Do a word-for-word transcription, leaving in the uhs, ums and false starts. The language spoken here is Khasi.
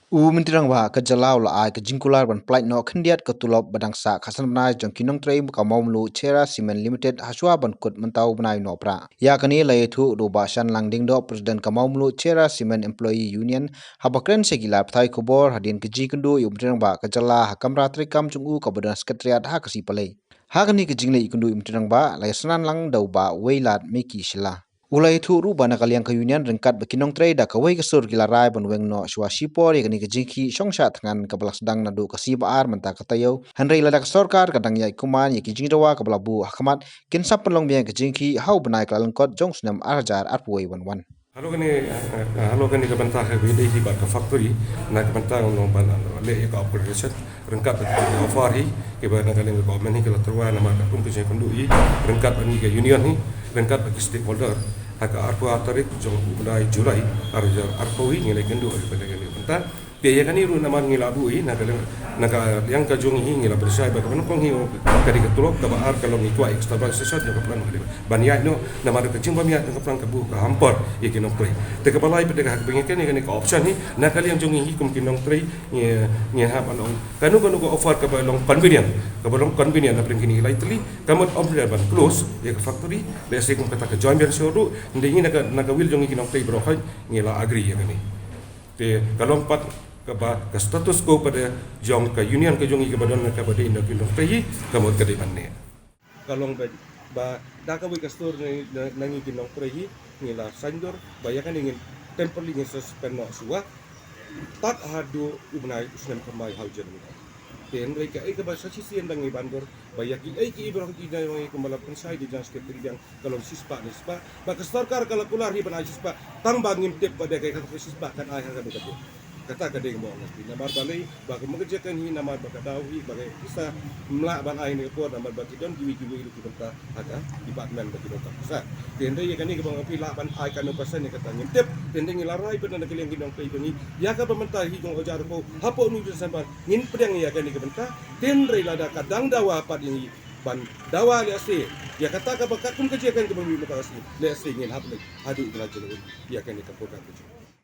U Myntri Rangbah ka jylla u la ai ka jingkular ban pynlait noh khyndiat ka tulop ba dang sah khatsan bnai jong ki nongtrei ka Mawmluh Cherra Cement Limited hashwa ban kut mynta u bnai Nohprah. Ïa kane la ïathuh da u Bah Shanlang Diengdoh, President ka Mawmluh Cherra Cement Employee Union, haba kren sha ki lad pathai khubor hadien ka jingïakynduh ïa u Myntri Rangbah ka jylla ha kamra treikam jong u kaba don ha Secretariat ha Khasi Palei. Ha kane ka jingleit ïakynduh ïa u Myntri Rangbah la ïasynran lang da u Bah Wailadmiki Shylla. U la ïathuh ruh ba na ka liang ka Union ryngkat bad ki nongtrei da kawei ka sur ki la rai ban weng noh shuwa shipor ïa kane ka jingkhih shongshah thngan kaba la sdang naduh ka sngi ba ar mynta ka taïew, hynrei lada ka sorkar ka dang ïaid kumne ïa ki jingdawa kaba la buh ha khmat, kin sa pynlong biang ka jingkhih ha u bnai Kyllalyngkot jong u snem ar hajar arphew wei wan wan. Halor kane, eh, eh, halor kane ka bynta kaba ïadei hi bad ka factory, na ka bynta ngan ong ban, eh, leh ïa ka upgradation ryngkat bad ka offer hi kiba na ka liang ka government hi ka la tyrwa namar ka kum ka jingïakynduh hi ryngkat bad ngi ka Union hi ryngkat bad ki stakeholder. Ha ka arphew ar tarik jong u bnai July ar hajar arphew hi ngi la ïakynduh ha kane ka bynta. Te ïa kane ruh namar ngi la buh hi na ka liang, na ka liang ka jong ngi hi ngi la pynshai ba kaba nyngkong hi ka dei ka tulop, kaba ar ka long ngi kwah extra session ïa ka plan ka dei ban ïaid noh namar ka jingbym ïaid noh ka plan ka buh ka hampar ïa ki nongtrei. Te kaba lai pat de ka hak ba ngi ken ïa kane ka option hi na ka liang jong ngi hi kum ki nongtrei ngi, ngi hap ban ong kano kano ka offer kaba long convenient, kaba long convenient na pdeng kine ki lai tylli, ka mut ym dei ban close ïa ka factory, lehse kum kata ka joint venture ruh, hynrei ngi na ka, na ka will jong ngi ki nongtrei baroh hi ngi la agree ïa kane. Te ka long pat kaba ka status quo pat de jong ka Union ka jong ngi kaba don kaba dei na ki nongtrei hi ka mut ka dei ban neh. Ka long ba, ba da kawei ka sur na, na, na ngi ki nongtrei hi ngi la saiñdur ba ïa kane ngin temporarily ngin suspend noh shuwa tad haduh u bnai u snem kaba ar hajar arphew wei. Te hynrei kaei kaba sa shisien ba ngi ban dur ba ïa kiei kiei baroh ki dei ba ngi kumba la pynshai da jong Secretary biang ka long shispah ne shispah. Ba ka sorkar ka la kular hi ban ai shispah. Tang ba ngim tip ba dei kaei kata ka shispah kan ai ha kaba ka dei. Kata ka dei ka mawng ngi namar balei ba ka mukjia kan hi namar ba ka daw hi ba ka pisa ym lah ban ai ne ka por namar ba ki don kiwei kiwei ruh ki bynta ha ka department ba ki don ka pisa. Te hynrei ïa kane kaba ngi lah ban ai kano percent ïa kata ngim tip. Te hynrei ngi la rai pat na ka liang ki nongtrei ba ngi ïa kaba mynta hi jong u hajar arphew hapoh u snem ba ngin pdiang ïa kane ka bynta. Te hynrei lada ka dang dawa pat ïa ngi ban dawa lehse ïa kata kaba katkum ka jingïakynduh kaba mynta lehse, lehse ngin hap leit haduh u bnai January ïa kane ka program ka jong.